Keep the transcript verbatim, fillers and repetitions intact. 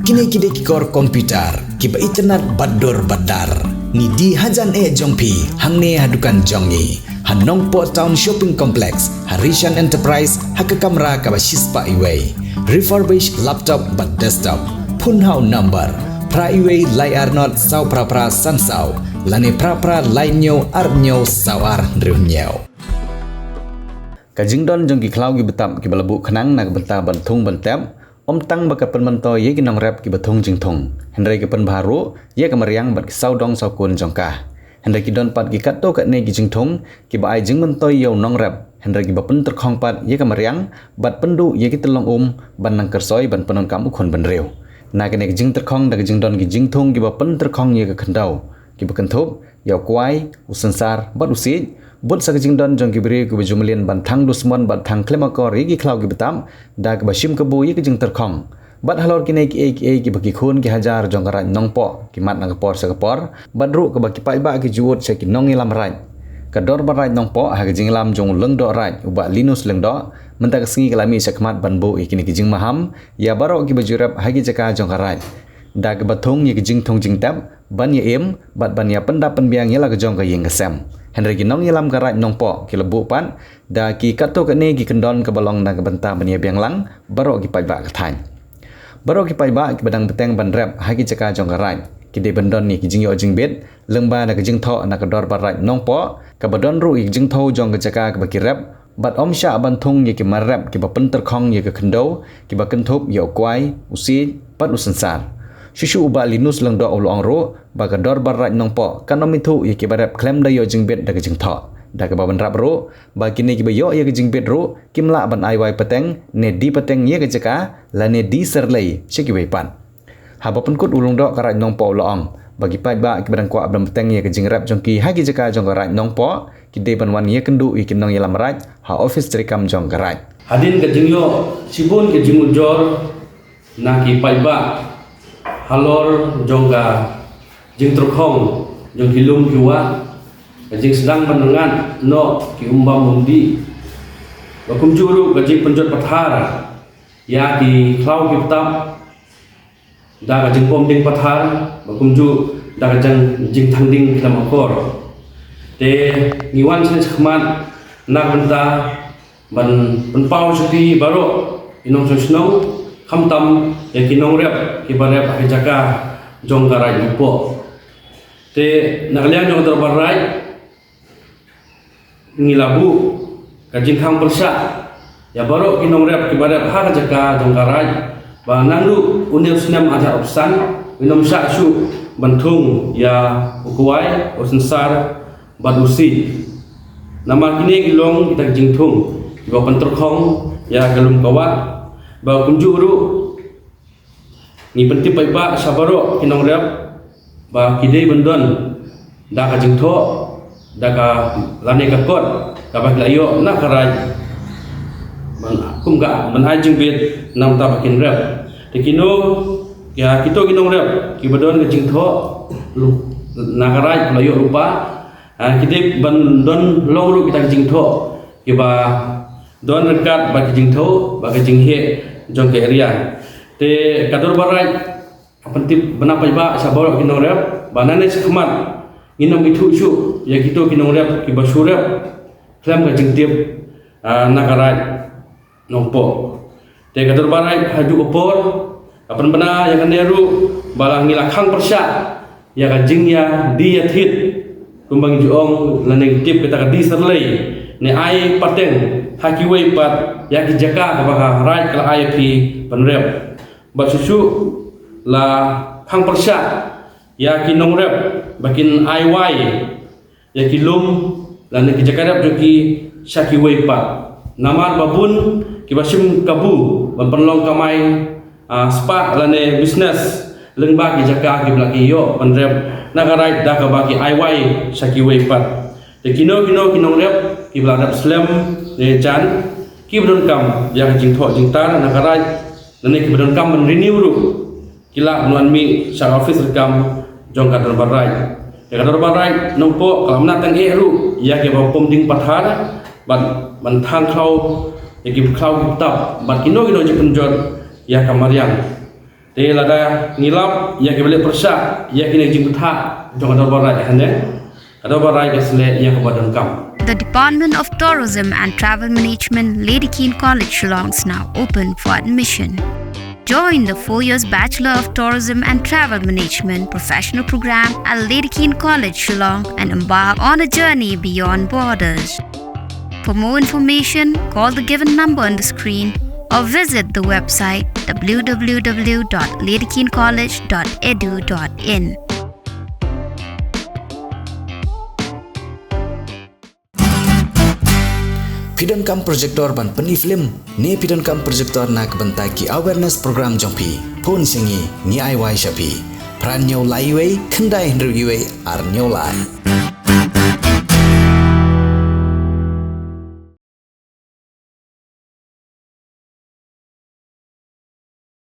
Kine ki dei ki kor computer kiba itynnad bad dor bad dar. Ngi die hajan eh jong phi hangne ha dukan jong ngi ha Nongpoh Town Shopping Complex, ha Rishan Enterprise, ha ka kamra kaba shispah iwei. Refurbished laptop bad desktop. Phone ha u number phra iwei lai ar not saw phra phra san saw, lane phra phra lai hynñiew ar hynñiew saw ar hynriew hynñiew. Ka jingdon jong ki khlaw ki btap kiba la buh khnang na ka bynta ban thung ban tep, ym tang ba ka pynmyntoi ïa ki nongrep kiba thung jingthung, hynrei ka pynbha ruh ïa ka mariang bad ki sawdong sawkun jong ka. Hynrei ki don pat ki katto katne ki jingthung kiba ai jingmyntoi ïa u nongrep, hynrei kiba pyntyrkhong pat ïa ka mariang bad pynduh ïa ki tyllong um ban nang kyrsoi ban pyndonkam u khun bynriew. Na kane ka jingtyrkhong da ka jingdon ki jingthung kiba pyntyrkhong ïa ka khyndew, kiba kynthup ïa u kwai, u synsar bad u siej, bud sa ka jingdon jong ki briew kiba ju mlien ban thang dusmon bad thang khlem akor ïa ki khlaw ki btap da kaba shim kabu ïa ka jingtyrkhong. Bad halor kine kiei kiei kiba ki khun ki hajar jong ka Raid Nongpoh ki mad na ka por sha ka por, bad ruh kaba ki paidbah ki ju ud sha ki nongïalam Raid, ka Dorbar Raid Nongpoh ha ka jingïalam jong u Lyngdoh Raid u Bah Linus Lyngdoh mynta ka sngi ka la mih shakhmat ban buh ïa kine ki jingmaham ïa baroh kiba ju rep ha ki jaka jong ka Raid, da kaba thung ïa ki jingthung jingtep ban ïa im bad ban ïa pyndap pynbiang ïa la ka jong ka ïing ka sem. Hynrei ki nongïalam ka Raid Nongpoh ki la buh pat da ki katto katne ki kyndon kaba long na ka bynta ban ïa biang lang baroh ki paidbah ka thaiñ. Baroh ki paidbah kiba dang bteng ban rep ha ki jaka jong ka Raid ki dei ban don ïa ki jingïoh jingbit lyngba na ka jingthoh na ka Dorbar Raid Nongpoh, kaba don ruh ïa ki jingthew jong ka jaka kaba ki rep, bad ym shah ban thung ïa ki mar rep kiba pyntyrkhong ïa ka khyndew, kiba kynthup ïa u kwai, u siej bad u synsar. Shuh shuh u Bah Linus Lyngdoh u la ong ruh ba ka Dorbar Raid Nongpoh kan ym ithuh ïa kiba rep khlem da ïoh jingbit da ka jingthoh, da kaba bynrap ruh ba kine kiba ïoh ïa ka jingbit ruh kim lah ban ai wai pateng ne die pateng ïa ka jaka lane die syrlei sha kiwei pat. Haba pynkut u Lyngdoh ka Raid Nongpoh u la ong ba ki paidbah kiba dang kwah ban bteng ïa ka jingrep jong ki ha ki jaka jong ka Raid Nongpoh ki dei ban wan ïakynduh ïa ki nongïalam Raid ha ophis treikam jong ka Raid. Hadien ka jingïoh shibun ka jingujor na ki paidbah halor jong ka jingtyrkhong jong ki lum ki wah, ka jingsdang ban rngat noh ki umbam umdih, ba kumjuh ruh ka jingpynjot pathar ïa ki khlaw ki btap da ka jingpom ding pathar, ba kumjuh da ka jing, jingthang ding khlem akor. Te ngi wan sha khmat na ka bynta ban pynpaw sha phi baroh ki nongshong shnong, khamtam ïa ki nongrep kiba rep ha ki jaka jong ka Raid Nongpoh. Te na ka liang jong ka Dorbar Raid ngi la buh ka jingkhang pyrshah ïa baroh ki nongrep kiba rep ha ka jaka jong ka Raid, ba naduh une u snem ar hajar arphew san ngin ym shah shuh ban thung ïa u kwai, u synsar bad u siej. Namar kine ki long kita ki jingthung kiba pyntyrkhong ïa ka lum ka wah, ba kumjuh ruh ngi pyntip paidbah sha baroh ki nongrep ba ki dei ban don da ka jingthoh, da ka lane ka kot kaba ki la ïoh na ka Raid, ban kum ka ban ai jingbit na ka bynta ba kin rep. Te kino ïa kito ki nongrep kiba don ka jingthoh na ka Raid ba la ïoh lypa, ah, ki dei ban don long ruh kita ki jingthoh kiba don ryngkat bad ki jingthoh bad ki jingheh jong ka area. Te ka Dorbar Raid ka pyntip bynta paidbah sha baroh ki nongrep ba nangne shakhmat ngin ym ithuh shuh ïa kito ki nongrep kiba shu rep khlem ka jingtip, ah, na ka Raid Nongpoh. Te ka Dorbar Raid ha kajuh ka por ka pynbna ïa kane ruh ba la ngi la khang pyrshah ïa ka jingïadie ïathied, kumba ngi ju ong lane ngi tip kata ka die syrlei, ne ai pateng ha kiwei pat ïa ki jaka kaba ka Raid ka la ai ïa phi ban rep. Bad shuh shuh la khang pyrshah ïa ki nongrep ba kin ai wai ïa ki lum lane ki jaka rep jong ki sha kiwei pat. Namar ba bun kiba shim kabu ban pynlong kamai, ah, spah lane business lyngba ki jaka kiba la ki ïoh ban rep na ka Raid da kaba ki ai wai sha kiwei pat. Te kino kino ki nongrep kiba la rep slem ne jan, kiba donkam ïa ka jingthoh jingtar na ka Raid lane kiba donkam ban renew ruh, ki lah ban wan mih sha ka ophis treikam jong ka Dorbar Raid. Ïa ka Dorbar Raid Nongpoh ka la mynta tang eh ruh ïa kiba pom ding pathar bad ban thang khlaw ïa ki khlaw ki btap bad kino kino jingpynjot ïa ka mariang. Te lada ngi lap ïa kiba leh pyrshah ïa kine ki jingpyrta jong ka dorbar Raid hangne, ka dorbar Raid ka sleh ïa kaba donkam. The Department of Tourism and Travel Management, Lady Keane College, Shillong is now open for admission. Join the four years Bachelor of Tourism and Travel Management professional program at Lady Keane College, Shillong, and embark on a journey beyond borders. For more information, call the given number on the screen or visit the website w w w dot lady keane college dot e d u dot i n. Phi donkam projector ban pyni film ne phi donkam projector na ka bynta ki awareness program jong phi? Phone sha ngi, ngi ai wai sha phi. Phra hynñiew lai wei, khyndai hynriew wei, ar hynñiew lai.